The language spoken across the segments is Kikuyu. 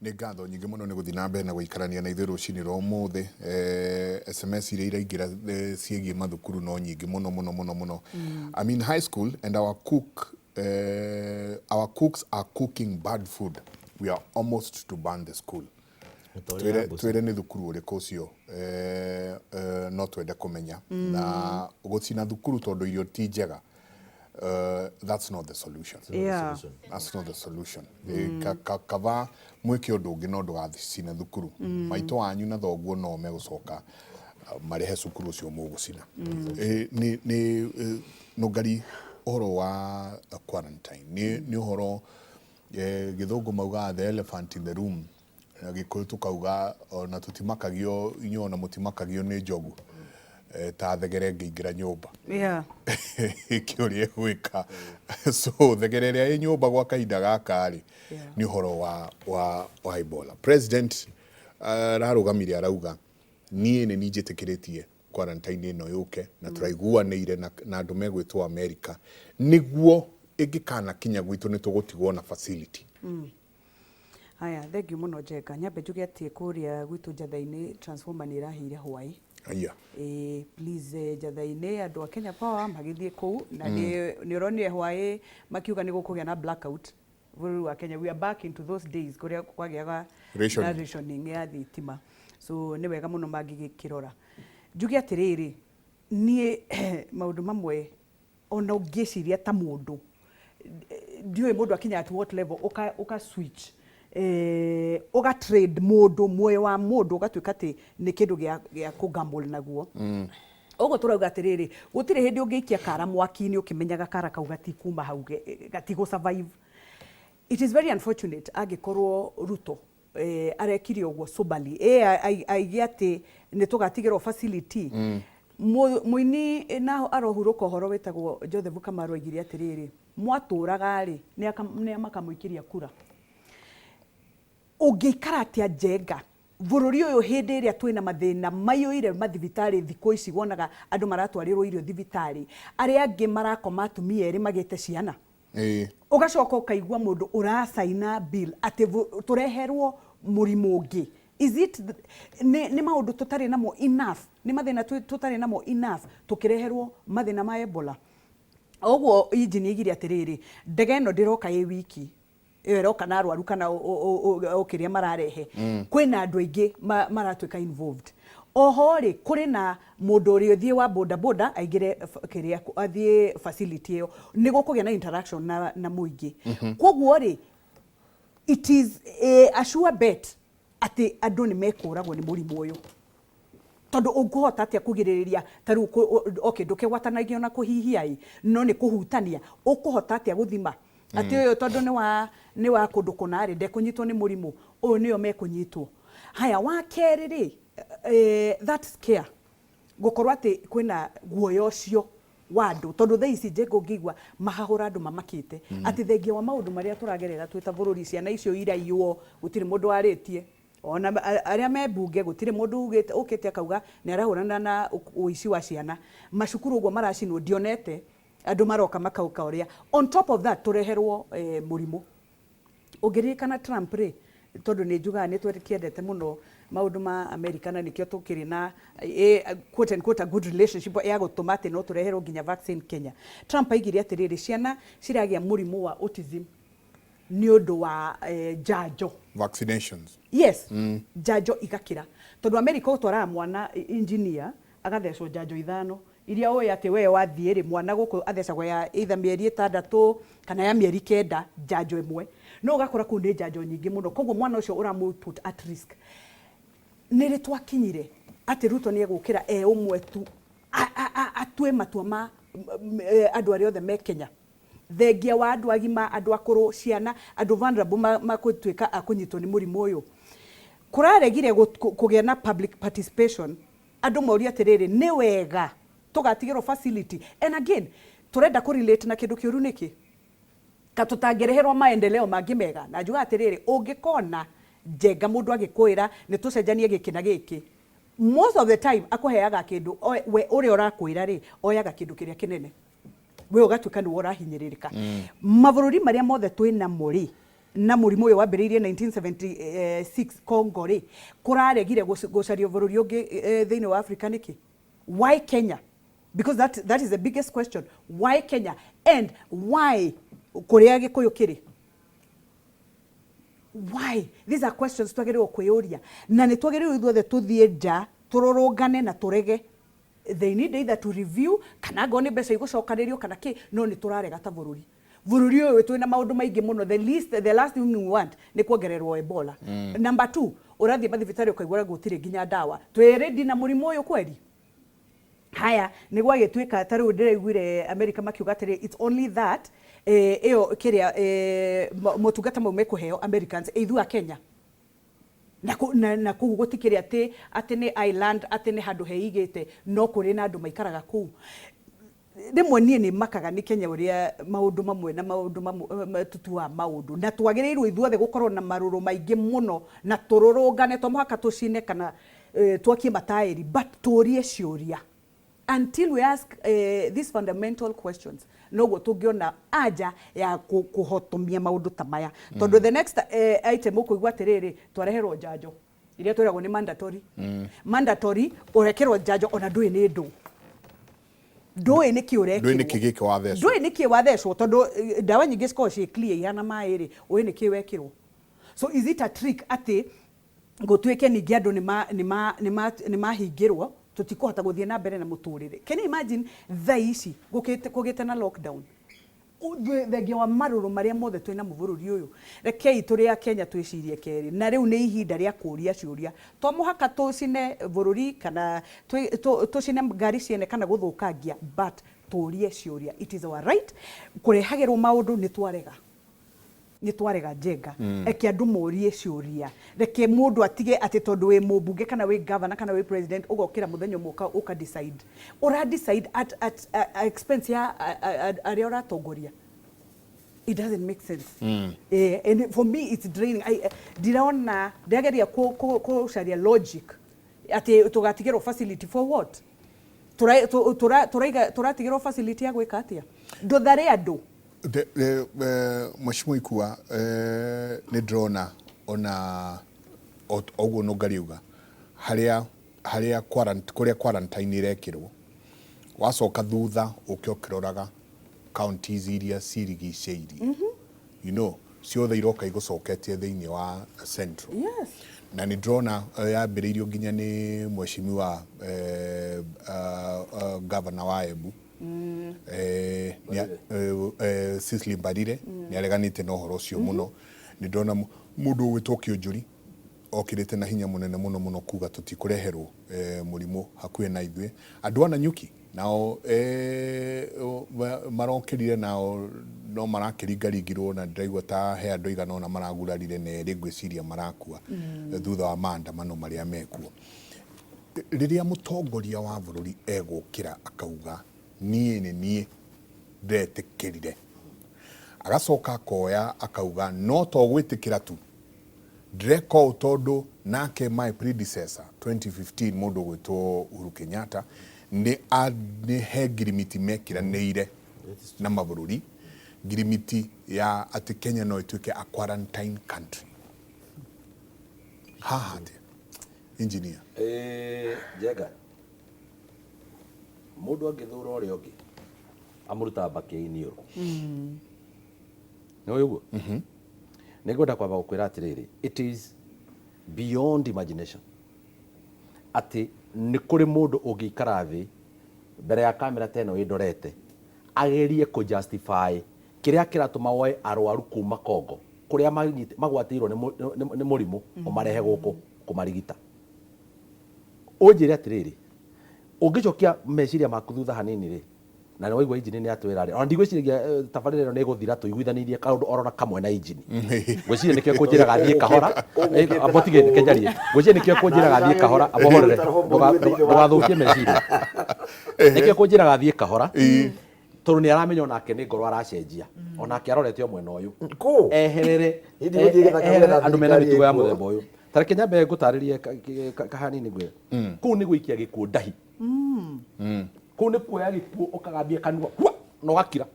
Nĩ ngatho nyingĩ mũno nĩ gũthiĩ na mbere na gũikarania na ithuĩ rũcinĩ rwa ũmũthĩ. SMS iria iraingĩra ciĩgiĩ mathukuru no nyingĩ mũno mũno mũno mũno. I'm in high school and our cooks are cooking bad food. We are almost to burn the school. Twĩre Twĩre nĩ thukuru ũrĩkũ ũcio, no twende kũmenya. Na gũcina thukuru tondũ irio ti njega, that's not the solution. That's not the solution. Kaba mwĩke ũndũ ũngĩ no ndũgacine thukuru. Maitũ wanyu na thoguo no megũcoka marĩhe cukuru ũcio mũgũcina. Nĩ nũngari ũhoro wa quarantine nĩ ũhoro, gĩthũngũ maugaga "the elephant in the room", na Gĩkũyũ tũkauga ona tũtimakagio, inyuĩ ona mũtimakagio nĩ njogu, ta thegere ĩngĩingĩra nyũmba kĩũria ĩgwĩka. So thegere ĩrĩa ĩ nyũmba gwa kahinda gaka rĩ, nĩ ũhoro wa Ebola. President ararũgamire arauga, "Niĩ nĩ niĩ njĩtĩkĩrĩtie quarantine ĩno yũke na tũraiguanĩire na andũ megwĩtwo America, nĩguo ĩngĩkanakinya gwitũ nĩ tũgũtigwo na facility." Haya, thengiũ mũno Njenga. Nyambe njuge atĩ kũrĩa gwitũ Njatha-inĩ transformer nĩ ĩrahĩire hwaĩ. Aya. Ĩĩ, please, Njatha-inĩ andũ a Kenya Power magĩthiĩ kũu na nĩ ũronire hwaĩ makiuga nĩ gũkũgĩa na blackout bũrũri wa Kenya. We are back into those days kũrĩa kwagĩaga rationing. Na rationing ya thitima, so nĩ wega mũno mangĩgĩkĩrora. Njuge atĩrĩrĩ, niĩ maũndũ mamwe ona ũngĩciria ta mũndũ, ndiũĩ mũndũ akinya at what level ũka switch, ũga trade mũndũ, muoyo wa mũndũ ũgatuĩka atĩ nĩ kĩndũ gĩa kũ naguo. Ũguo tũrauga atĩrĩrĩ, gũtirĩ hĩndĩ ũngĩikia kara mwaki-inĩ ũkĩmenyaga kara kau gatikuma hau, gatigũ survive. It is very unfortunate angĩkorwo Ruto arekire ũguo soberly, aige atĩ nĩ tũgatigĩrwo facility. Mũini naho arohurũka ũhoro wĩtagwo Joseph Kamaru aigire atĩrĩrĩ, mwatũraga rĩ, nĩ makamũikĩria kura. Ũngĩikara atĩa Njenga bũrũri ũyũ hĩndĩ ĩrĩa twĩna mathĩna maiyũire mathibitarĩ? Thikũ ici wonaga andũ maratwarĩrwo irio thibitarĩ, arĩa angĩ marakoma atumia erĩ magĩte ciana. Ũgacoka ũkaigua mũndũ ũracaina bill atĩ tũreherwo mũrimũ ũngĩ. Is it nĩ maũndũ tũtarĩ namo enough? Nĩ mathĩna tũtarĩ namo enough tũkĩreherwo mathĩna ma Ebola? Ũguo injini aigire atĩrĩrĩ, ndege ĩno ndĩroka ĩ wiki ĩyo, ĩroka na arwaru kana o kĩrĩa mararehe. Kwĩna andũ aingĩ maratuĩka involved. Oho rĩ, kũrĩ na mũndũ ũrĩa ũthiĩ wa boda boda aingĩre kĩrĩa athiĩ facility ĩyo, nĩ gũkũgĩa na interaction na mũingĩ. Koguo rĩ, it is a sure bet atĩ andũ nĩ mekũragwo nĩ mũrimũ ũyũ, tondũ ũngĩhota atĩa kũgirĩrĩria? Ta rĩu okay, ndũkĩgwatanagio na kũhihia ĩ, no nĩ kũhutania. Ũkũhota atĩa gũthima atĩ ũyũ tondũ nĩ wa kũndũ kũna rĩ, ndekũnyitwo nĩ mũrimũ ũyũ, nĩo mekũnyitwo? Haya, wa kerĩ rĩ, that scare, gũkorwo atĩ kwĩna guoya ũcio wa andũ, tondũ thaa ici Njenga ũngĩigua mahahũra andũ mamakĩte atĩ thengia wa maũndũ marĩa tũragerera twĩ ta bũrũri, ciana icio iraiywo, gũtirĩ mũndũ warĩtie, ona arĩa me mbunge gũtirĩ mũndũ ugĩte ũkĩte akauga nĩ arahũrana na ũici wa ciana. Macukuru ũguo maracinwo, ndionete andũ maroka makauka ũrĩa. On top of that tũreherwo mũrimũ. Ũngĩririkana Trump rĩ, tondũ nĩ njugaga nĩ twakĩendete mũno maũndũ ma America na nĩkĩo tũkĩrĩ na quote and quote a good relationship ya gũtũma atĩ no tũreherwo nginya vaccine Kenya. Trump aigire atĩrĩrĩ, ciana ciragĩa mũrimũ wa autism nĩ ũndũ wa njanjo. Vaccinations. Yes, njanjo igakĩra, tondũ America ũtwaraga mwana engineer agathecwo njanjo ithano iria ũĩ atĩ we wathiĩ rĩ, mwana gũkũ athecagwo ya either mĩeri 6 kana ya mĩeri 9, njanjo ĩmwe, no ũgakora kũu nĩ njanjo nyingĩ mũno. Koguo mwana ũcio ũramũ put at risk. Nĩ rĩ twakinyire atĩ Ruto nĩ egũkĩra e ũmwe tu atue matua ma andũ arĩa othe me Kenya, thengia wa andũ agima, andũ akũrũ, ciana, andũ vulnerable makũtuĩka a kũnyitwo nĩ mũrimũ ũyũ? Kũraregire kũgĩa na public participation, andũ morie atĩrĩrĩ, nĩ wega tũgatigĩrwo facility? And again, tũrenda kũ relate na kĩndũ kĩũru nĩkĩ ka tũtangĩreherwo maendeleo mangĩ mega? Na njuga atĩrĩrĩ, ũngĩkona Njenga mũndũ agĩkwĩra nĩ tũcenjanie gĩkĩ na gĩkĩ, most of the time akũheaga kĩndũ we ũrĩa ũrakwĩra rĩ, oyaga kĩndũ kĩrĩa kĩnene, we ũgatuĩka nĩwe ũrahinyĩrĩrĩka. Mabũrũri marĩa mothe twĩ namo rĩ, Na mũrimũ ũyũ wambĩrĩirie 1976 Congo rĩ, kũraregire gũcario bũrũri ũngĩ thĩinĩ wa Africa nĩkĩ? Why Kenya? Because that is the biggest question. Why Kenya? And why kũrĩa Gĩkũyũ kĩrĩ? Why? These are questions twagĩrĩirwo kwĩyũria, na nĩ twagĩrĩirwo ithuothe tũthiĩ nja, tũrũrũngane na tũrege. They need either to review, kana angorwo nĩ mbeca igũcokanĩrio kana kĩ, no nĩ tũrarega ta bũrũri. Bũrũri ũyũ twĩna maũndũ maingĩ mũno. The last thing we want nĩ kuongererwo Ebola. Number two, ũrathiĩ mathibitarĩ ũkaigua gũtirĩ nginya ndawa. Twĩ ready na mũrimũ ũyũ kweri? Haya, nĩ gwagĩtuĩka ta rĩu ndĩraiguire America makiuga atĩrĩ, it's only that ĩyo kĩrĩa motungata mau mekũheo Americans, ithuĩ a Kenya na kũu gũtikĩrĩ atĩ nĩ island, atĩ nĩ handũ heigĩte, no kũrĩ na andũ maikaraga kũu. Rĩmwe niĩ nĩ makaga nĩ Kenya ũrĩa maũndũ mamwe na maũndũ mamwe tũtuaga maũndũ, na twagĩrĩirwo ithuothe gũkorwo na marũrũ maingĩ mũno na tũrũrũngane, to mũhaka tũcine kana twakie mataĩri, but tũrie ciũria. Until we ask these fundamental questions, noguo tũngĩona anja ya kũhotomia maũndũ ta maya. Tondũ the next item ũkũigua atĩrĩrĩ, twareherwo njanjo iria twĩragwo nĩ mandatory. Mandatory ũrekĩrwo njanjo ona ndũĩ nĩ ndũ, ndũĩ nĩkĩ ũrekĩrwo. Ndũĩ nĩkĩ gĩkĩ wathecwo. Ndũĩ nĩkĩ wathecwo, tondũ ndawa nyingĩ cikoragwo ciĩ clear ihana maĩ rĩ, ũĩ nĩkĩ wekĩrwo. So is it a trick atĩ gũtuĩke ningĩ andũ nĩ mahingĩrwo, tũtikũhota gũthiĩ na mbere na mũtũrĩre? Can you imagine thaa ici kũgĩte na lockdown? Thengia wa marũrũ marĩa mothe twĩ namo bũrũri ũyũ, rekei tũrĩ a Kenya twĩcirie kerĩ, na rĩu nĩ ihinda rĩa kũria ciũria. To mũhaka tũcine bũrũri kana tũcine ngari ciene kana gũthũkangia, but tũrie ciũria. It is our right. Kũrehagĩrwo maũndũ nĩ twarega, nĩ twarega njenga. Reke andũ morie ciũria. Reke mũndũ atige atĩ tondũ wĩ mũmbunge kana wĩ governor kana wĩ president, ũgokĩra mũthenya ũmwe ũka decide. Ũra decide at expense ya arĩa ũratongoria. It doesn't make sense. And for me it's draining. Ndĩrona ndĩrageria kũcaria logic atĩ tũgatigĩrwo facility for what? Tũratigĩrwo facility ya gwĩka atĩa? Ndũthare andũ. Mheshimiwa Ikua, nĩ ndĩrona ona ũguo nũngariuga harĩa kũrĩa quarantine irekĩrwo, wacoka thutha ũke ũkĩroraga counties iria cirigicĩirie, ciothe iroka igũcoketie thĩinĩ wa central. Na nĩ ndĩrona yambĩrĩirio nginya nĩ mheshimiwa governor wa Embu, Cecily Mbarire, nĩ areganĩte na ũhoro ũcio mũno. Nĩ ndĩrona mũndũ ũgwĩtwo Kĩũnjũri okĩrĩte na hinya mũnene mũno mũno kuga tũtikũreherwo mũrimũ hakuhĩ na ithuĩ. Andũ a Nanyuki nao marokĩrire, nao no marakĩringaringirwo, na ndĩraigua ta he andũ aigana ũna maragurarire na erĩ ngwĩciria marakua thutha wa maandamano marĩa mekuo. Rĩrĩa mũtongoria wa bũrũri egũkĩra akauga niĩ nĩ niĩ ndetĩkĩrire, agacoka akoya akauga no to gwĩtĩkĩra tu, ndĩreka ũũ tondũ nake my predecessor 2015, mũndũ ũgwĩtwo Uhuru Kenyatta, nĩ he ngirimiti mekĩranĩire na mabũrũri, ngirimiti ya atĩ Kenya no ĩtuĩke a quarantine country. Haha atĩa, engineer? Njenga, mũndũ angĩthũra ũrĩa ũngĩ amũrutaga mbakĩ iniũrũ. Nĩ ũĩ ũguo? Nĩ ngwenda kwamba gũkwĩra atĩrĩrĩ, it is beyond imagination atĩ nĩ kũrĩ mũndũ ũngĩikara thĩ mbere ya kamera ta ĩno ĩndorete agerie kũ justify kĩrĩa kĩratũma woe arwaru kuma Congo kũrĩa magwatĩirwo nĩ mũrimũ ũmarehe gũkũ kũmarigita. Ũnjĩre atĩrĩrĩ, ũngĩcokia meciria maku thutha hanini rĩ, na nĩ waigua injini nĩ atwĩra rĩ, ona ndigwĩciragia tabarĩra ĩno nĩ ĩgũthira tũiguithanĩirie kaũndũ orona kamwe na injini. Ngwĩciria nĩkĩo ĩkũnjĩraga thiĩ kahora. Amba ũtige reke njarie. Ngwĩciria nĩkĩo ĩkũnjĩraga thiĩ kahora, amba ũhorere, ndũgathũkie meciria. Nĩkĩo ĩkũnjĩraga thiĩ kahora, tondũ nĩ aramenya onake nĩ ngoro aracenjia, onake arorete o mwena ũyũ. Kũ? Eherere, Niĩ ndigũthiĩ gĩthaka eherere gwetha andũ mena thirikari mĩtugo ya ĩkuo. mũthemba ũyũ. Ta reke nyambe ngũtarĩrie kahanini ngwĩre. Kũu nĩ gũikia gĩkuũ ndahi. Kũu nĩ kuoya gĩkuũ ũkagambia kanua hua na ũgakira.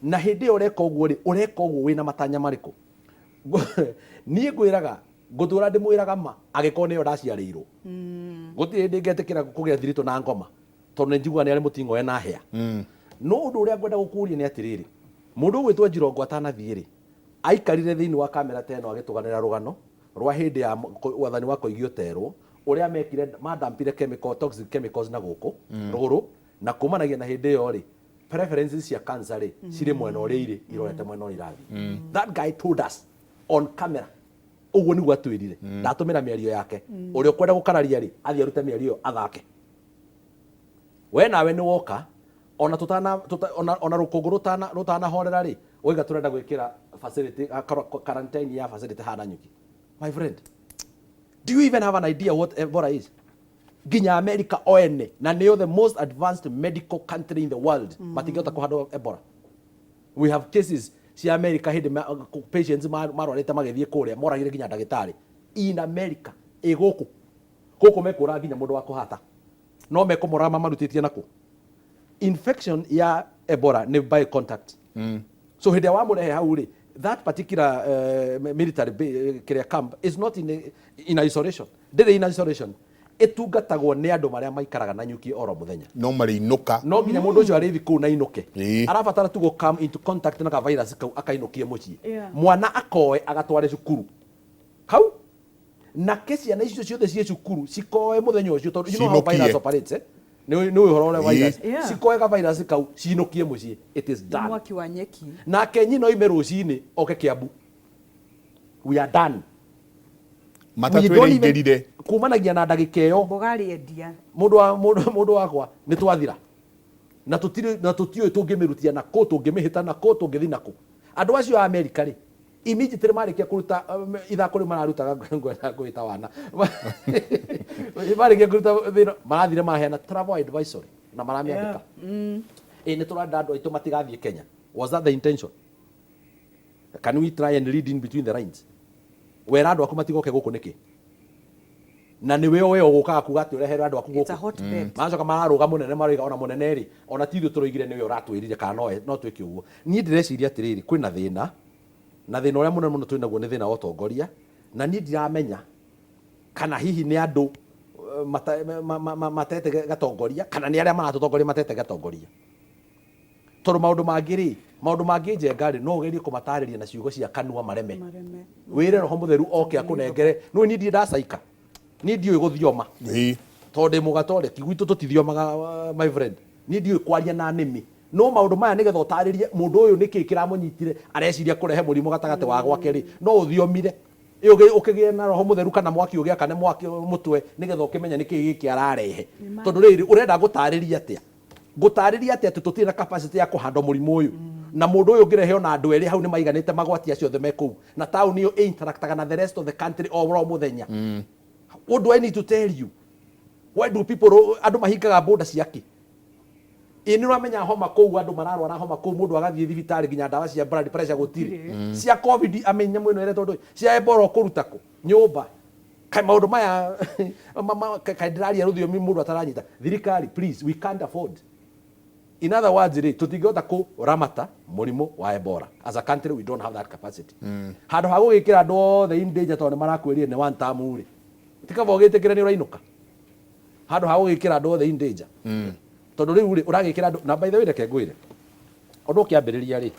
Na hĩndĩ ĩyo ũreka ũguo rĩ, ũreka ũguo wĩna matanya marĩkũ? Niĩ ngwĩraga, ngũtũra ndĩmwĩraga ma, angĩkorwo nĩyo ndaciarĩirwo. Gũtirĩ hĩndĩ ngetĩkĩra kũgĩa thiritũ na ngoma, tondũ nĩ njiguaga nĩ arĩ mũting'oe na hĩa. No ũndũ ũrĩa ngwenda gũkũria nĩ atĩrĩrĩ, mũndũ ũgwĩtwo Njirongo atanathiĩ rĩ, aikarire thĩinĩ wa kamera ta ĩno agĩtũganĩra rũgano rwa hĩndĩ ya wathani wa Koigi Oterwo, ũrĩa mekire, mandampire chemical, toxic chemicals na gũkũ rũgũrũ, na kumanagia na hĩndĩ ĩyo rĩ, preferences cia cancer rĩ, cirĩ mwena ũrĩa irĩ, irorete mwena ũrĩa irathiĩ. That guy told us on camera. Ũguo nĩguo atwĩrire. Ndatũmĩra mĩario yake. Ũrĩa ũkwenda gũkararia rĩ, athiĩ arute mĩario ĩyo athake. We nawe nĩ woka, ona tũtana, tũta, ona, ona rũkũngũ rũtana, rũtanahorera rĩ, woiga tũrenda gwĩkĩra facility, quarantine ya facility haha Nanyuki. My friend, do you even have an idea what Ebola is? Nginya America oene, na nĩyo the most advanced medical country in the world, matingĩhota kũhandwo Ebola. We have cases cia America hĩndĩ patients marwarĩte magĩthiĩ kũrĩa, moragire nginya ndagĩtarĩ. In America, ĩ gũkũ. Gũkũ mekũraga nginya mũndũ wa kũhata. No mekũmoraga mamarutĩtie nakũ. Infection ya Ebola nĩ by contact. So hĩndĩ ĩrĩa wamũrehe hau rĩ, that particular military kĩrĩa camp is not in isolation. Ndĩrĩ in isolation. Ĩtungatagwo nĩ andũ marĩa maikaraga na nyuki oro mũthenya. No marĩinũka. No nginya mũndũ ũcio arĩthi kũu na ainũke. Arabatara tu gũ come into contact na ka virus kau akainũkie mũciĩ. Mwana akoe agatware cukuru. Kau nake ciana icio ciothe ciĩ cukuru cikoe mũthenya ũcio tondũ you know how Cinũkie. virus operates, eh? Nĩ ũhoro ũrĩa virus. Cikoe ka virus kau cinũkie mũciĩ. It is done. Mwaki wa nyeki. Nake nyina oime rũcinĩ oke Kiambu. We are done. Matatũ We don't ĩrĩa even ingĩrire. Kumanagia na ndagĩka ĩyo. Mboga rĩendia. Mũndũ wa, mũndũ, mũndũ wakwa nĩ twathira. Na tũtirĩ, na tũtiũĩ tũngĩmĩrutia na kũ, tũngĩmĩhĩta na kũ, tũngĩthiĩ na kũ. Andũ acio a Amerika rĩ, immediately marĩkia kũruta, ithako rĩu mararutaga ngwenda kwĩta wana. Marĩkia kũruta thĩna, marathire maheana travel advisory na maramĩandĩka. Ĩ, nĩ tũrenda andũ aitũ matigathiĩ Kenya. Was that the intention? Can we try and read in between the lines? Wera andũ aku matigoke gũkũ nĩkĩ? Na nĩwe we ũgũkaga kuga atĩ ũrehere andũ aku It's a gũkũ. hotbed. Maracoka mararũga mũnene maroiga ona mũnene rĩ, ona ti ithuĩ tũroigire nĩwe ũratwĩrire kana no twĩke ũguo. Niĩ ndĩreciria atĩrĩrĩ, kwĩna thĩna, na thĩna ũrĩa mũnene mũno twĩnaguo nĩ thĩna wa ũtongoria, na niĩ ndiramenya kana hihi nĩ andũ matete gatongoria, kana nĩ arĩa maratũtongoria matete gatongoria. Tondũ maũndũ mangĩ rĩ, maũndũ mangĩ njenga rĩ, no ũgerie kũmatarĩria na ciugo cia kanua mareme. Mareme. Wĩre Roho Mũtheru oke akũnengere. Nĩũĩ niĩ ndirĩ ndacaika. Niĩ ndiũĩ gũthioma. Tondũ ndĩ Mũgatoreki, gwitũ tũtithiomaga, my friend. Niĩ ndiũĩ kwaria na nĩmĩ. No maũndũ maya nĩgetha ũtarĩrie mũndũ ũyũ nĩkĩ kĩramũnyitire, areciria kũrehe mũrimũ gatagatĩ wa gwake rĩ, no ũthiomire. Ĩ ũkĩgĩe na Roho Mũtheru kana mwaki ũgĩakane mwaki mũtwe nĩgetha ũkĩmenye nĩkĩ gĩkĩ ararehe. Tondũ rĩrĩ, ũrenda ngũtarĩrie atĩa? Ngũtarĩria atĩa atĩ tũtirĩ na capacity ya kũhandwo mũrimũ ũyũ? Na mũndũ ũyũ ũngĩrehe ona andũ erĩ hau nĩ maiganĩte magwati acio othe me kũu. Na taũni ĩyo ĩ interactaga na the rest of the country o ro mũthenya. What do I need to tell you? Why do people, andũ mahingaga border cia kĩ? Ĩ nĩ ũramenya homa kũu, andũ mararwara homa kũu, mũndũ agathiĩ thibitarĩ nginya ndawa cia blood pressure gũtirĩ. Cia COVID, I mean, nyamũ ĩno ĩretwo ndũĩ, cia Ebola ũkũruta kũ? Nyũmba. Kaĩ maũndũ maya, kaĩ ndĩraria rũthiomi mũndũ ataranyita. Thirikari, please, we can't afford. In other words rĩ, tũtingĩhota kũramata mũrimũ wa Ebola. As a country, we don't have that capacity. Handũ ha gũgĩkĩra andũ othe in danger tondũ nĩ marakwĩrire nĩ one term rĩ, ti kaba ũgĩtĩkĩre nĩ ũrainũka. Handũ ha gũgĩkĩra andũ othe in danger. Tondũ rĩu rĩ, ũragĩkĩra andũ, na by the way reke ngwĩre, ũndũ ũkĩambĩrĩria rĩ,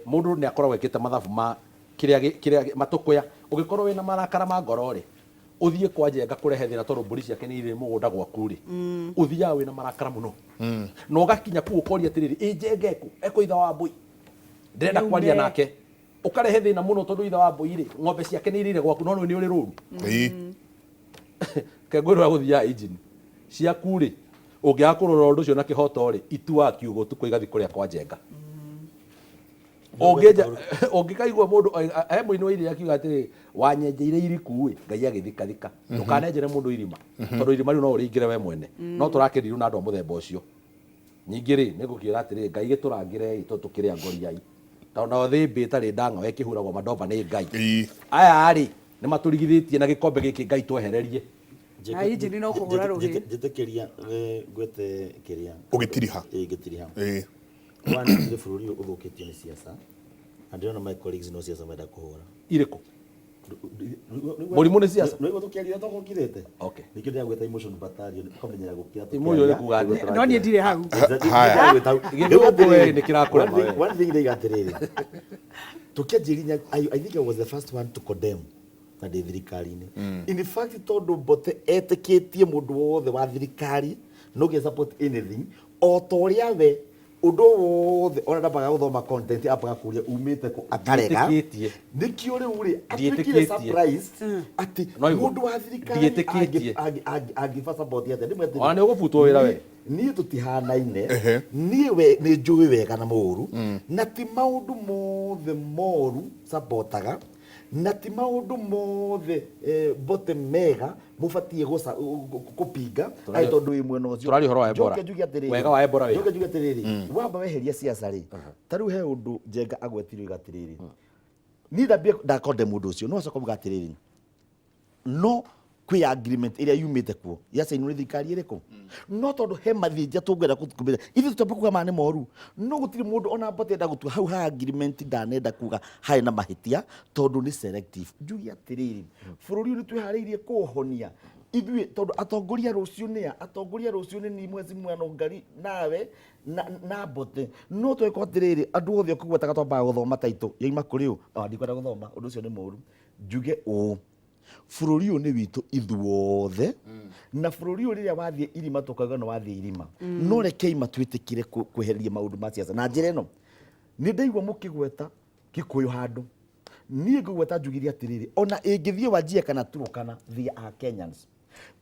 mũndũ nĩ akoragwo ekĩte mathabu ma kĩrĩa kĩrĩa matũkũya. Ũngĩkorwo wĩna marakara ma ngoro rĩ, ũthiĩ kwa Njenga kũrehe thĩna tondũ mbũri ciake nĩ irĩ mũgũnda gwaku rĩ, ũthiaga wĩna marakara mũno. Na ũgakinya kũu ũkoria atĩrĩrĩ, ĩ Njenga ekũ? Ekũ ithe wa mbũi? Ndĩrenda kwaria nake. Ũkarehe thĩna mũno tondũ ithe wa mbũi rĩ, ng'ombe ciake nĩ irĩire gwaku, no nĩ ũrĩ rũru. Reke ngwĩre ũrĩa gũthiaga engine ciaku rĩ, ũngĩaga kũrora ũndũ ũcio na kĩhoto rĩ, ituaga kiugo ũtukũ igathiĩ kũrĩa kwa Njenga. Ũngĩenja, ũngĩkaigua mũndũ he mũini wa iria akiuga atĩrĩ, wanyenjeire iriku ĩ, Ngai agĩthikathika. Ndũkanenjere mũndũ irima, tondũ irima rĩu no ũrĩingĩre we mwene. No tũrakĩrirwo na andũ a mũthemba ũcio. Ningĩ rĩ, nĩ ngũkĩra atĩrĩ, Ngai gĩtũrangĩre ĩ, tondũ tũkĩrĩ a ngoriai. Tondũ nayo thĩmbĩ ĩtarĩ ndang'o ĩkĩhuragwo mandomba nĩ Ngai. Aya rĩ, nĩ matũrigithĩtie na gĩkombe gĩkĩ Ngai twehererie. Na injini no kũhũra rũhĩ. Njĩtĩkĩria, ngwete kĩrĩa. Ũgĩtiriha. Ĩĩ, ngĩtiriha. One, nĩ bũrũri ũyũ ũthũkĩtio nĩ siasa na ndĩrona my colleagues no siasa menda kũhũra. Irĩkũ? Mũrimũ nĩ siasa? Nĩguo tũkĩaria tũgũkirĩte. Okay. Nĩkĩo ndĩragwĩta emotion battalion ũkamenyera gũkira. Emotion nĩ kuga atĩa? No niĩ ndirĩ hau. Gĩthũngũ we nĩ kĩrakũrema we. One thing ndaiga atĩrĩrĩ, tũkĩanjĩria, I think I was the first one to condemn na ndĩ thirikari-inĩ. In fact, tondũ Mbote etĩkĩtie mũndũ wothe wa thirikari no gĩa support anything o ta ũrĩa we ũndũ wothe ona ndambaga gũthoma content, ambaga kũria umĩte kũ, akarega. Ndiĩtĩkĩtie. Nĩkĩo rĩu rĩ atuĩkire Ndiĩtĩkĩtie. surprised atĩ No igũ. mũndũ wa thirikari Ndiĩtĩkĩtie. angĩba support atĩa. Ndĩmwe atĩrĩ, Ona nĩ ũgũbutwo wĩra we. Niĩ tũtihanaine. Ehe. Niĩ we nĩ njũĩ wega na mũũru, na ti maũndũ mothe moru supportaga, na ti maũndũ mothe Mbote mega mũbatiĩ kũpinga Tũraria- ai tondũ wĩ mwena ũcio. tũraria ũhoro wa Ebola. Njoke njuge atĩrĩrĩ, Wega wa Ebola wĩ ha? njoke njuge atĩrĩrĩ, wamba weheria siasa rĩ, ta rĩu he ũndũ Njenga agwetirwo oiga atĩrĩrĩ, niĩ ndambie ndakonde mũndũ ũcio, no acoka uga atĩrĩrĩ, no kwĩ agreement ĩrĩa yumĩte kuo yacainwo nĩ thirikari ĩrĩkũ, no tondũ he mathĩnja tũngĩenda kũmĩra ithuĩ tũtamba kuga maya nĩ moru, no gũtirĩ mũndũ ona Mbote enda gũtua hau ha agreement, ndanenda kuga harĩ na mahĩtia tondũ nĩ selective. Njuge atĩrĩrĩ, bũrũri ũyũ nĩ twĩharĩirie kũũhonia ithuĩ, tondũ atongoria rũciũ nĩ a atongoria rũciũ nĩ ni mwezi mwano ngari nawe na Mbote, no tweka atĩrĩrĩ, andũ othe ũkũgwetaga twambaga gũthoma taitũ yaima kũrĩ ũ, ndikwenda gũthoma ũndũ ũcio nĩ mũru. Njuge ũũ, bũrũri ũyũ nĩ witũ ithuothe, na bũrũri ũyũ rĩrĩa wathiĩ irima tũkauga nĩ wathiĩ irima, no rekei matwĩtĩkĩre kweheria maũndũ ma siasa na njĩra ĩno. Nĩ ndaigua mũkĩgweta Gĩkũyũ handũ, niĩ ngũgweta njugire atĩrĩrĩ, ona ĩngĩthiĩ Wajir kana Turkana, they are Kenyans.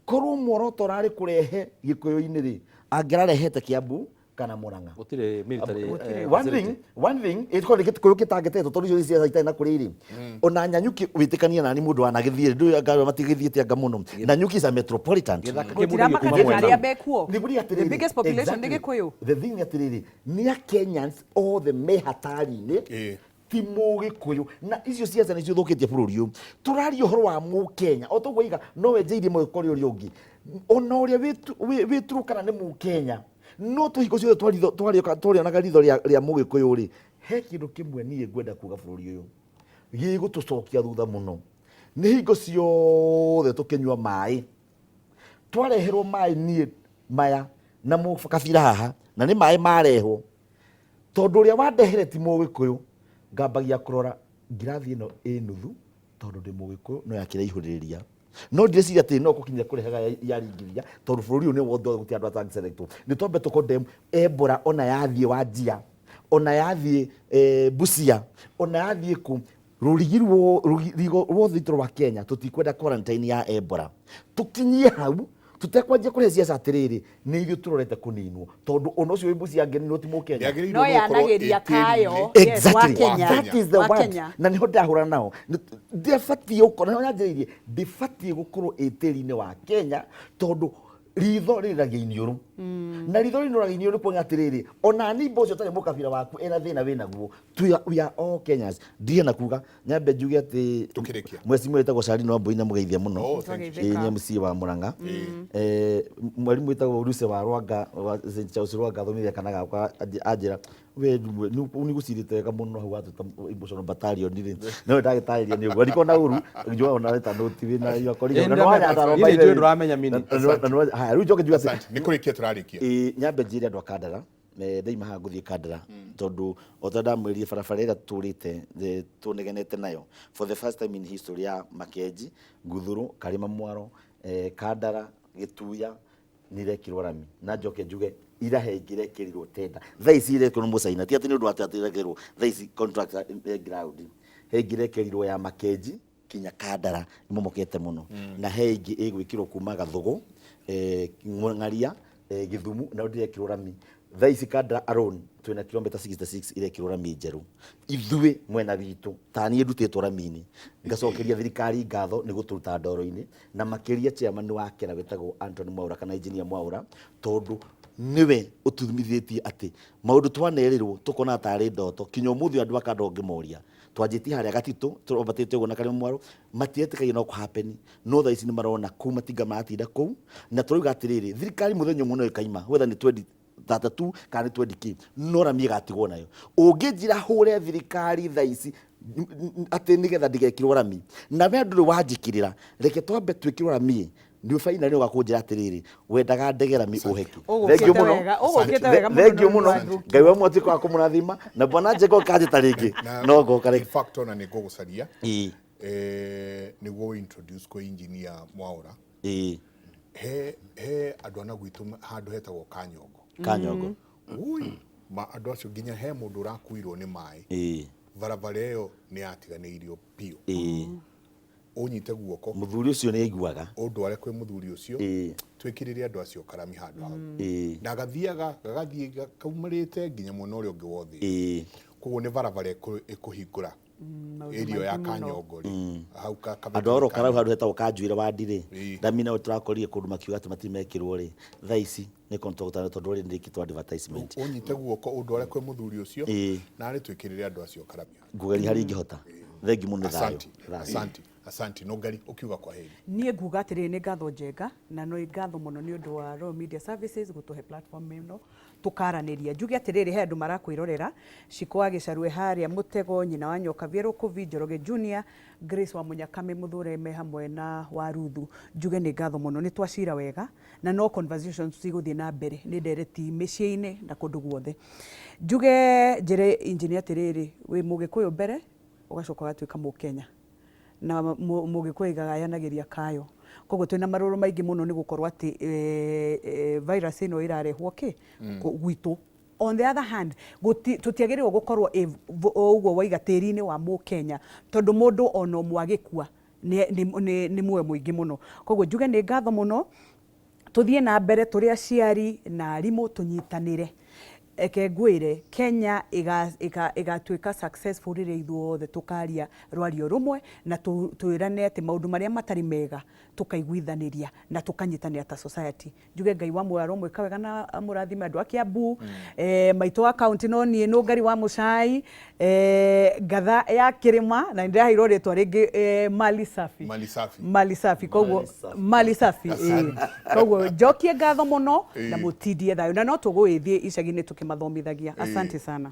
Korwo muoroto ũrarĩ kũrehe Gĩkũyũ-inĩ rĩ, angĩrarehete Kiambu kana Murang'a. Gũtirĩ military, One facility. thing, one thing, ĩkorwo nĩ Gĩkũyũ gĩtangĩtetwo tondũ icio nĩ ciaca itarĩ na kũrĩa irĩ. Ona Nanyuki wĩtĩkanie nani mũndũ wanagĩthiĩ, ndũĩ anga matigĩthiĩte anga mũno. Nanyuki is a metropolitan. Gĩthaka kĩ mũndũ Gũtiramaka gĩkuuma atĩ mwena. arĩa mekuo. Nĩguo atĩrĩrĩ, The biggest population nĩ exactly. Gĩkũyũ. The thing nĩ atĩrĩrĩ, nĩ a Kenyans othe me hatari-inĩ, ti Mũgĩkũyũ, na icio ciaca nĩcio thũkĩtie bũrũri ũyũ. Tũraria ũhoro wa Mũkenya o toguo iga no wenjeirie mũgĩkũ ũrĩa ũngĩ, ona ũrĩa wĩ Turkana nĩ Mũkenya, no tũhingo ciothe twarĩonaga ritho rĩa Mũgĩkũyũ rĩ, he kĩndũ kĩmwe niĩ ngwenda kuga bũrũri ũyũ gĩgũtũcokia thutha mũno, nĩ hingo ciothe tũkĩnyua maĩ, twareherwo maĩ niĩ maya na mũkabira haha, na nĩ maĩ marehwo, tondũ ũrĩa wandehere ti Mũgĩkũyũ, ngambagia kũrora ngirathi ĩno ĩ nuthu, tondũ ndĩ Mũgĩkũyũ no yakĩraihũrĩrĩria, no ndireciria atĩ no gũkinya kũrehaga yaringithia, tondũ bũrũri ũyũ nĩ wothe gũtirĩ andũ atangĩselectwo. Nĩ twambe tũ condemn Ebola, ona yathiĩ Wajir, ona yathiĩ Busia, ona yathiĩ kũ, rũrigi rũrigo ruothe rwa Kenya, tũtikwenda quarantine ya Ebola. Tũkinyie hau tũtekwanjia kũrehe ciaca atĩrĩrĩ, nĩ ithuĩ tũrorete kũninwo, tondũ ona ũcio wĩ Busia angĩninwo ti Mũkenya. Ndĩagĩrĩirwo No nĩ gũkorwo yanagĩria ĩ tĩri-inĩ. kayo. Yes, wa Exactly. Kenya. That is the Wa word. Kenya. Na nĩho ndahũra nao. Ndĩbatiĩ gũkorwo, na nĩho nyanjĩrĩirie, ndĩbatiĩ gũkorwo ĩ tĩri-inĩ wa Kenya, tondũ ritho rĩrĩragia iniũrũ. Na ritho rĩrĩragia iniũrũ nĩ kuonania atĩrĩrĩ, ona nimba ũcio ũtarĩ mũkabira waku ena thĩna wĩnaguo. We are all Kenyans. Ndirĩ na kuga, nyambe njuge atĩ Tũkĩrĩkia. mweci mwe wĩtagwo Charlene Wambui na mũgeithia mũno. Oh, thank you. Ĩĩ, nĩ MC wa Murang'a. Mwarimu wĩtagwo Ruse wa Rwanga, wa St Charles Rwanga, athomithia kana gakwa, anjĩra, we nĩ gũcirĩte wega mũno hau watwĩta emotional battalion rĩ. No ndagĩtarĩria nĩ ũguo. Ndikona ũru, njũa ona wĩta nũti wĩna your colleague. Ĩĩ, Na nĩ wanyatara ndĩramenya. by the way. Niĩ ndũramenya minutes. Na nĩ wa-, haya, rĩu njoke njuge atĩ Asante. Nĩ kũrĩkia tũrarĩkia. Ĩĩ, nyambe njĩre andũ a Kandara, ndaima haha ngũthiĩ Kandara, tondũ o ta ndamwĩrire barabara ĩrĩa tũtũrĩte, tũnegenete nayo for the first time in history ya Makenji, Nguthũrũ, Karĩma Mwaro, Kandara, Gĩtuya, nĩ irekĩrwo rami. Na njoke njuge ira he ingĩ irekĩrirwo tenda. Thaa ici irekĩrwo nĩ Mũcaina, ti atĩ nĩ ũndũ wa atĩ irekĩrwo thaa ici contract ground. He ingĩ irekĩrirwo ya Makenji kinya Kandara imomokete mũno. Na he ingĩ ĩgwĩkĩrwo kuma Gathũgũ, Ng'aria, Gĩthumu, nayo ndĩrekĩrwo rami. Thaa ici Kandara alone twĩna kilomita 66 irekĩrwo rami njerũ. Ithuĩ mwena witũ, ta niĩ ndutĩtwo rami-inĩ, ngacokeria thirikari ngatho nĩ gũtũruta ndoro-inĩ, na makĩria chairman wa Kera wĩtagwo Anthony Mwaura kana engineer Mwaura, tondũ nĩwe ũtumithĩtie atĩ maũndũ twanerĩrwo tũkona tarĩ ndoto, kinya ũmũthĩ andũ a Kandara ũngĩmoria, twanjĩtie harĩa Gatitũ, tũrambatĩte ũguo na Karĩma Mwaro, matiretĩkagia no kũ-happen, no thaa ici nĩ marona kũu matinga maratinda kũu, na tũrauga atĩrĩrĩ, thirikari mũthenya ũmwe no ĩkaima, whether nĩ 32 kana nĩ 20 kĩ, no rami ĩgatigwo nayo. Ũngĩnjĩra hũre thirikari thaa ici atĩ nĩgetha ndigekĩrwo rami, na we ndũrĩ wanjĩkĩrĩra, reke twambe twĩkĩrwo rami, nĩ finally ũgakũnjĩra atĩrĩrĩ, wendaga ndege rami ũheki. Thengiũ mũno. Thengiũ mũno. Ngai wa mwatuĩka wa kũmũrathima na bwana Njenga ũkanjĩta rĩngĩ no ngoka rĩngĩ. In fact ona nĩ ngũgũcaria nĩguo introduce kwĩ engineer Mwaũra. He he andũ ana gwitũ handũ hetagwo Kanyongo. Kanyongo. Ui, ma andũ acio nginya he mũndũ ũrakuirwo nĩ maĩ. Barabara ĩyo nĩ yatiganĩirio biũ. Ũnyite guoko. Mũthuri ũcio nĩ aiguaga. Ũndware kwĩ mũthuri ũcio. Twĩkĩrĩre andũ acio karami handũ hau. Na gathiaga gagathiĩ kaumarĩte nginya mwena ũrĩa ũngĩ wa Othĩĩ. Koguo nĩ barabara ĩkũhingũra area ya Kanyongo rĩ. Hau ka Andũ a Oro Karau handũ hetagwo Kanjuĩre wa Ndirĩ. Rami nao tũrakorire kũndũ makiuga atĩ matirĩ mekĩrwo rĩ. Thaa ici nĩ contractor tondũ already nĩ advertisement. Ũnyite guoko ũndware kwĩ mũthuri ũcio na arĩ twĩkĩrĩre andũ acio karami. Ngũgeria harĩa ingĩhota. Thengi mũno nĩ thayũ. Asanti, asanti, asanti. Nũngari ũkiuga kwa heri. Niĩ nguga atĩrĩrĩ, nĩ ngatho Njenga na nĩ ngatho mũno nĩ ũndũ wa Royal Media Services gũtũhe platform ĩno tũkaranĩria. Njuge atĩrĩrĩ, he andũ marakwĩrorera, Shiko wa Gĩcarue harĩa Mũtego, nyina wa Nyoka Vierũkũbi, Njoroge Junior, Grace wa Mũnyakame Mũthũre me hamwe na Waruthu. Njuge nĩ ngatho mũno, nĩ twacira wega na no conversations cigũthiĩ na mbere, nĩ ndereti mĩciĩ-inĩ na kũndũ guothe. Njuge njĩre engineer atĩrĩrĩ, wĩ Mũgĩkũyũ mbere ũgacoka ũgatuĩka Mũkenya. Na Mũgĩkũyũ aigaga ayanagĩria kayo. Koguo twĩna marũrũ maingĩ mũno nĩ gũkorwo atĩ virus ĩno ĩrarehwo kĩ gwitũ. On the other hand, tũtiagĩrĩirwo gũkorwo ũguo waiga tĩri-inĩ wa Mũkenya, tondũ mũndũ ona ũmwe agĩkua nĩ muoyo mũingĩ mũno. Koguo njuge nĩ ngatho mũno, tũthiĩ na mbere tũrĩ aciari na arimũ tũnyitanĩre. Reke ngwĩre, Kenya ĩgatuĩka successful rĩrĩa ithuothe tũkaria rwario rũmwe na twĩrane atĩ maũndũ marĩa matarĩ mega tũkaiguithanĩria na tũkanyitanĩra ta society. Njuge Ngai wa muoyo aromwĩka wega na amũrathime andũ a Kiambu, maitũ wa county no niĩ Nũngari wa Mũcai, ngatha ya kĩrĩma na nĩndĩraheirwo rĩtwa rĩngĩ Mali Safi. Mali Safi. Mali Safi. Koguo Mali Safi. Koguo njokie ngatho mũno na mũtindie thayũ na no tũgũgĩthiĩ icagi-inĩ tũkĩmathomithagia. Asante sana.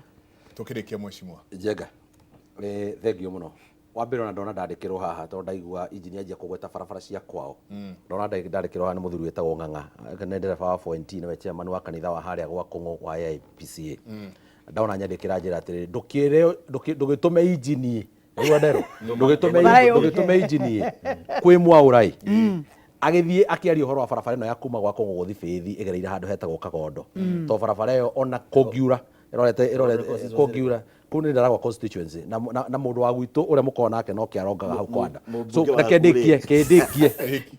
Tũkĩrĩkia mheshimiwa. Njenga, thengiũ mũno. Wa mbere ona ndona ndandĩkĩrwo haha tondũ ndaigua engineer anjia kũgweta barabara cia kwao. Ndona ndandĩkĩrwo haha nĩ mũthuri wĩtagwo Ng'ang'a, nĩ ndereba wa 4NT nĩwe chairman wa kanitha wa harĩa gwa Kũng'ũ wa AIPCA. Ndona nyandĩkĩra njĩra atĩrĩrĩ, ndũkĩre ndũgĩtũme engineer, waigua nderũ? Ndũgĩtũme engineer kwĩ Mwaũra ĩ. Agĩthiĩ akĩaria ũhoro wa barabara ĩno ya kuma gwa Kũng'ũ gũthiĩ Bĩthi ĩgereire handũ hetagwo Kagondo. Tondũ barabara ĩyo ona kũngiura ĩrorete kũngiura kũu nĩ Ndaragwa constituency na na mũndũ wa gwitũ ũrĩa mũkoragwo nake no kĩarongaga hau kwanda. So reke ndĩkie kĩndĩkie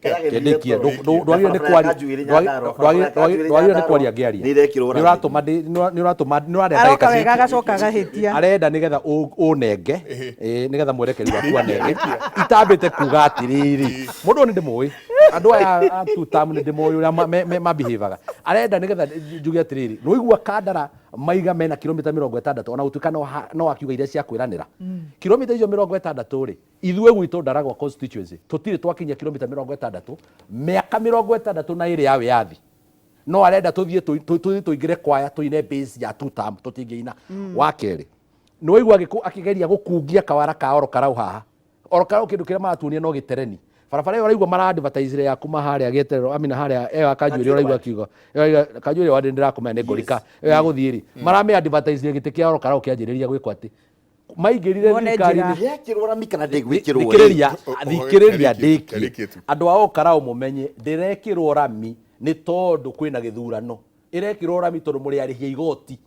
kĩndĩkie ndwagĩrĩirwo nĩ kwaria ndwagĩrĩirwo nĩ kwaria ngĩaria. Nĩ ũratũma nĩ ũratũma nĩ ũrarĩa ndagĩka Aroka wega agacoka agahĩtia. Arenda nĩgetha ũnenge nĩgetha mwerekeri waku anenge itambĩte kuga atĩrĩrĩ mũndũ ũyũ nĩ ndĩmũĩ andũ aya a two term nĩ ndĩmoĩ ũrĩa mabehavaga. Arenda nĩgetha njuge atĩrĩrĩ nĩ waigua Kandara maiga mena kilomita 60 ona gũtuĩka no akiuga iria cia kwĩranĩra. Kilomita icio 60 rĩ, ithuĩ gwitũ Ndaragwa constituency tũtirĩ twakinyia kilomita 60 mĩaka 62 ya wĩyathi. No arenda tũthiĩ tũingĩre kwaya tũine base ya two term tũtingĩina. Wa kerĩ, nĩ waigua akĩgeria gũkungia kawara ka Oro Karau haha. Oro Karau kĩndũ kĩrĩa maratuonia no gĩtereni. Barabara ĩyo ũraigua mara advertise ya kuma harĩa gĩeterero, I mean harĩa ĩyo ya Kanjuĩrĩ ũraigua akiuga. Ĩyo Kanjuĩrĩ wa ndĩrakũmenya nĩ ngorika. Ĩyo ya gũthiĩ rĩ, maramĩ advertise gĩtĩ kĩa Oro Karau kĩanjĩrĩria gwĩkwo atĩ. Maingĩrire thirikari-inĩ. Yekĩrwo rami kana ndĩgwĩkĩrwo? Thikĩrĩria, thikĩrĩria ndĩkie. Andũ a Oro Karau mũmenye ndĩrekĩrwo rami nĩ tondũ kwĩna gĩthurano. Ĩrekĩrwo rami tondũ mũrĩ arĩhi a igoti.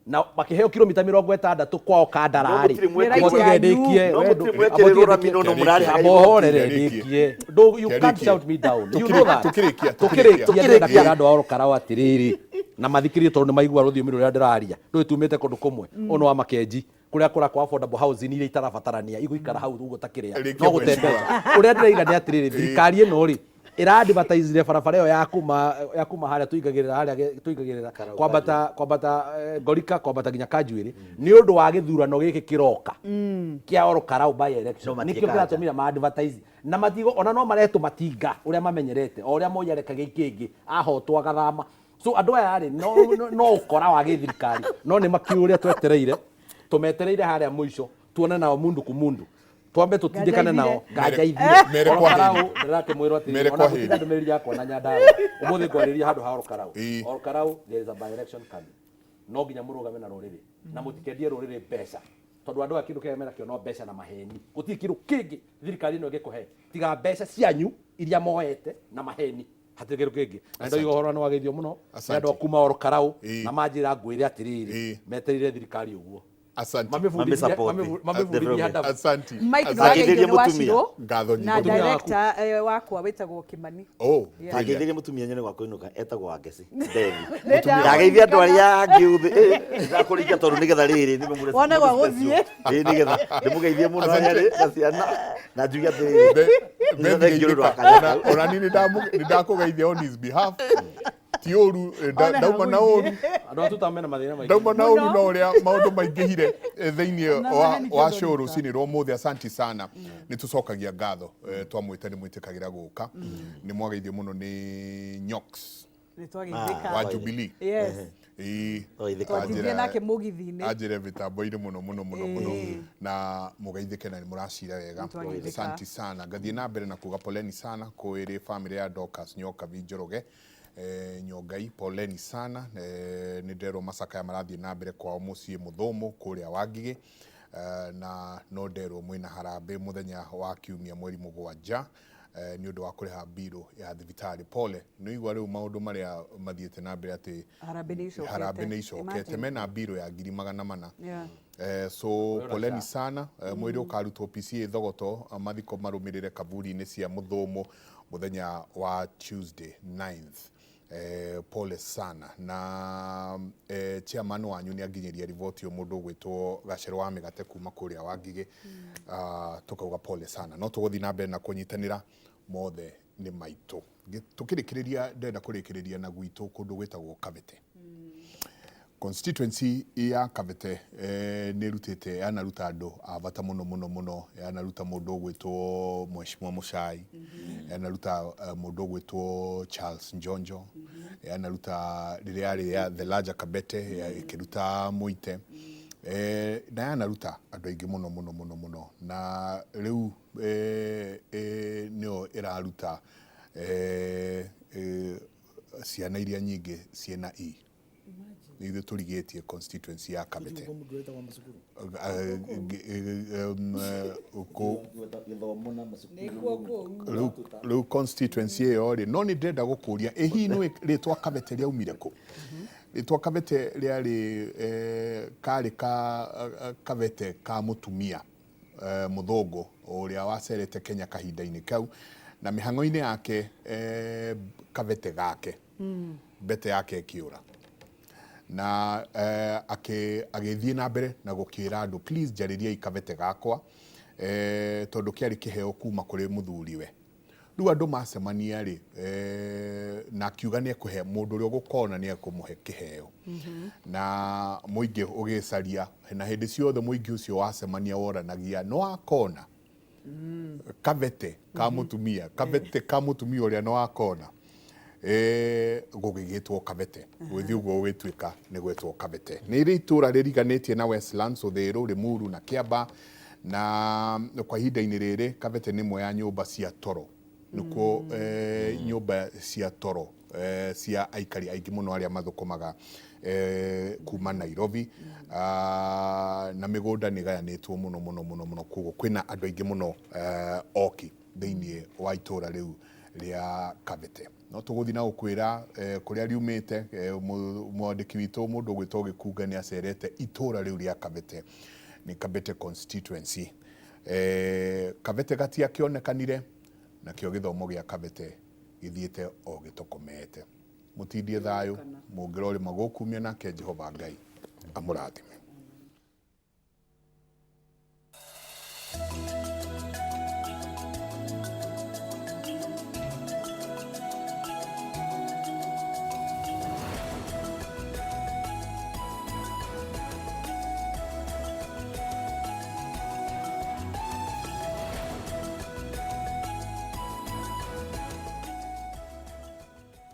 Na makĩheo kilomita 60 kwao Kandara rĩ. Mũtige ndĩkie. No mũtirĩ mwekĩrĩrwo rami no no mũrarĩhaga igoti. Mũhorere ndĩkie. You can't shout me down. You know that. Tũkĩrĩkia. Tũkĩrĩkia ndĩrenda kwĩra andũ a Oro Karau atĩrĩrĩ, na mathikĩrĩrie tondũ nĩ maigua rũthiomi rũrĩa ndĩraria. Ndũĩ tumĩte kũndũ kũmwe. Ũyũ nĩ wa Makenji. Kũrĩa kũrakwo affordable housing iria itarabatarania igũikara hau ũguo ta kĩrĩa. No gũte mbeca. Ũrĩa ndĩraiga nĩ atĩrĩrĩ, thirikari ĩno rĩ, ĩra advertise barabara ĩyo ya kuma harĩa tũingagĩrĩra harĩa tũingagĩrĩra kwambata kwambata Ngorika kwambata nginya Kanjuĩrĩ nĩ ũndũ wa gĩthurano gĩkĩ kĩroka kĩa Oro Karau by election. Nĩkĩo kĩratũmire ma advertise na matigo ona no maretwo matinga ũrĩa mamenyerete o ũrĩa Moi arekagia ikĩngĩ ahotwo agathama. So andũ aya rĩ, no ũkora wa gĩthirikari, no nĩ makiũ ũrĩa twetereire, tũmetereire harĩa mũico tuone nao mundu ku mundu, twambe tutindĩkane nao nganja ithire. Mere kwa Ol Kalou heri. ndĩrakĩmwĩrwo atĩrĩrĩ, Mere ona kwa gũtirĩ heri. ndũmĩrĩri yakwa na Nyandarua ũmũthĩ ngwarĩria handũ ha Ol Kalou. Ol Kalou, there is a by election coming, no nginya mũrũgame na rũrĩrĩ na mũtikendie rũrĩrĩ mbeca, tondũ andũ aya kĩndũ kĩrĩa menakĩo no mbeca na maheni. Gũtirĩ kĩndũ kĩngĩ thirikari ĩno ĩngĩkũhe tiga mbeca cianyu iria moete na maheni, hatirĩ kĩndũ kĩngĩ. Na ndoiga ũhoro nĩ wageithio mũno nĩ Asante. andũ a kuma Ol Kalou, na manjĩra ngwĩre atĩrĩrĩ, metereire thirikari ũguo. Asante. Mamĩbundithie Mamĩsupport. mamĩbundithie adabu. Asante. Mike Asante. nĩwageithio nĩ Mũtumia. Wacirũ Ngatho na nyingĩ. Mũtumia waku. director wakwa wĩtagwo Kĩmani. Oh, Yeah. brilliant. Ngeithĩrie mũtumia nyone gwa kũinũka etagwo Wangeci Ndethi. Nĩ Ndageithia andũ arĩa angĩ ũthĩ ndakũringa tondũ nĩgetha rĩrĩ nĩmũmũre. Wone gwa gũthiĩ. Ĩĩ, nĩgetha ndĩmũgeithie mũno Asante. harĩa arĩ na ciana na njuge atĩrĩrĩ, Be- nĩ thengiũ nĩ ũndũ wa Geithĩka. kanya Ona kau. ona niĩ nĩ ndakũgeithia on his behalf. Ti ũru, Ona ndauma na ũru. hagũthiĩ. Andũ a tuta mena mathĩna maingĩ. Ndauma na Mũno. ũru no ũrĩa maũndũ maingĩhire thĩinĩ Ona wa maheni wa kĩndũ show rita. rũcinĩ rwa ũmũthĩ. Asanti sana, nĩ tũcokagia ngatho, twamwĩta nĩ mwĩtĩkagĩra gũka. Nĩ mwageithio mũno nĩ Nyox Nĩ twageithĩka. wa Jubilee. Yes. Ĩĩ. Twageithĩka. Twatindire Anjĩra- nake mũgithi-inĩ. anjĩre mĩtambo-inĩ mũno mũno mũno mũno, Ĩĩ. na mũgeithĩke na nĩ mũracira wega. Nĩtwageithĩka. Asanti sana. Ngathiĩ na mbere na kuga poleni sana kwĩrĩ family ya Dorcas Nyokabi Njoroge, Nyongai, poleni sana. Nĩ nderwo macakaya marathiĩ na mbere kwao mũciĩ Mũthũmũ kũrĩa Wangigĩ, na no nderwo mwĩna harambĩ mũthenya wa kiumia mweri 7, nĩ ũndũ wa kũrĩha mbirũ ya thibitarĩ. Pole, nĩ igua rĩu maũndũ marĩa mathiĩte na mbere atĩ Harambĩ nĩ icokete. harambĩ nĩ icokete. Imagine. Mena mbirũ ya 400,000. So Ũrĩa poleni ũraca. sana, mwĩrĩ ũkarutwo PCA Thogoto, mathiko marũmĩrĩre kaburi-inĩ cia Mũthũmũ mũthenya wa Tuesday 9th. Pole sana na chairman wanyu nĩ anginyĩria riboti ũyũ mũndũ ũgwĩtwo Gacero wa Mĩgate kuma kũrĩa Wangigĩ. Tũkauga pole sana, no tũgũthiĩ na mbere na kũnyitanĩra, mothe nĩ maitũ. Tũkĩrĩkĩrĩria, ndĩrenda kũrĩkĩrĩria na gwitũ kũndũ gwĩtagwo Kabete. Constituency ya Kabete nĩ ĩrutĩte, yanaruta andũ a bata mũno mũno mũno, yanaruta mũndũ ũgwĩtwo Mheshimiwa Muchai, yanaruta mũndũ ũgwĩtwo Charles Njonjo, yanaruta rĩrĩa yarĩ ya the larger Kabete, ĩkĩruta Mũite, na yanaruta andũ aingĩ mũno mũno mũno mũno, na rĩu nĩyo ĩraruta ciana iria nyingĩ ciĩna E. Nĩ ithuĩ tũrigĩtie constituency ya Kabete. Rĩu constituency ĩyo rĩ, no nĩ ndĩrenda gũkũria, ĩ hihi nĩ rĩtwa Kabete rĩaumire kũ? Rĩtwa Kabete rĩarĩ karĩ ka kabete ka mũtumia mũthũngũ ũrĩa wacerete Kenya kahinda-inĩ kau, na mĩhang'o-inĩ yake kabete gake, mbete yake ĩkĩũra, na agĩthiĩ na mbere na gũkĩra andũ, please njarĩriai kabete gakwa, tondũ kĩarĩ kĩheo kuma kũrĩ mũthuriwe. Rĩu andũ macemania rĩ, na akiuga nĩ ekũhe mũndũ ũrĩa ũgũkona nĩ ekũmũhe kĩheo, na mũingĩ ũgĩcaria, na hĩndĩ ciothe mũingĩ ũcio wacemania woranagia no akona kabete ka mũtumia, kabete ka mũtumia ũrĩa no akona, gũgĩgĩtwo Kabete, gũgĩthiĩ ũguo gũgĩtuĩka nĩ gwetwo Kabete. Nĩ rĩ itũra rĩriganĩtie na Westlands, Uthiru, Limuru na Kiambaa, na kwa ihinda-inĩ rĩrĩ Kabete nĩ ĩmwe ya nyũmba cia toro, nĩkuo nyũmba cia toro cia aikari aingĩ mũno arĩa mathũkũmaga kuma Nairobi, na mĩgũnda nĩ ĩgayanĩtwo mũno mũno mũno mũno, koguo kwĩna andũ aingĩ mũno oki thĩinĩ wa itũra rĩu rĩa Kabete. No tũgũthiĩ na gũkwĩra kũrĩa riumĩte, mwandĩki witũ mũndũ ũgwĩtwo Gĩkunga nĩ acerete itũra rĩu rĩa Kabete, nĩ Kabete constituency. Kabete gatiakĩonekanire, nakĩo gĩthomo gĩa Kabete gĩthiĩte o gĩtokomete. Mũtindie thayũ, mũngĩrorĩma gũkumia, nake Jehova Ngai amũrathime.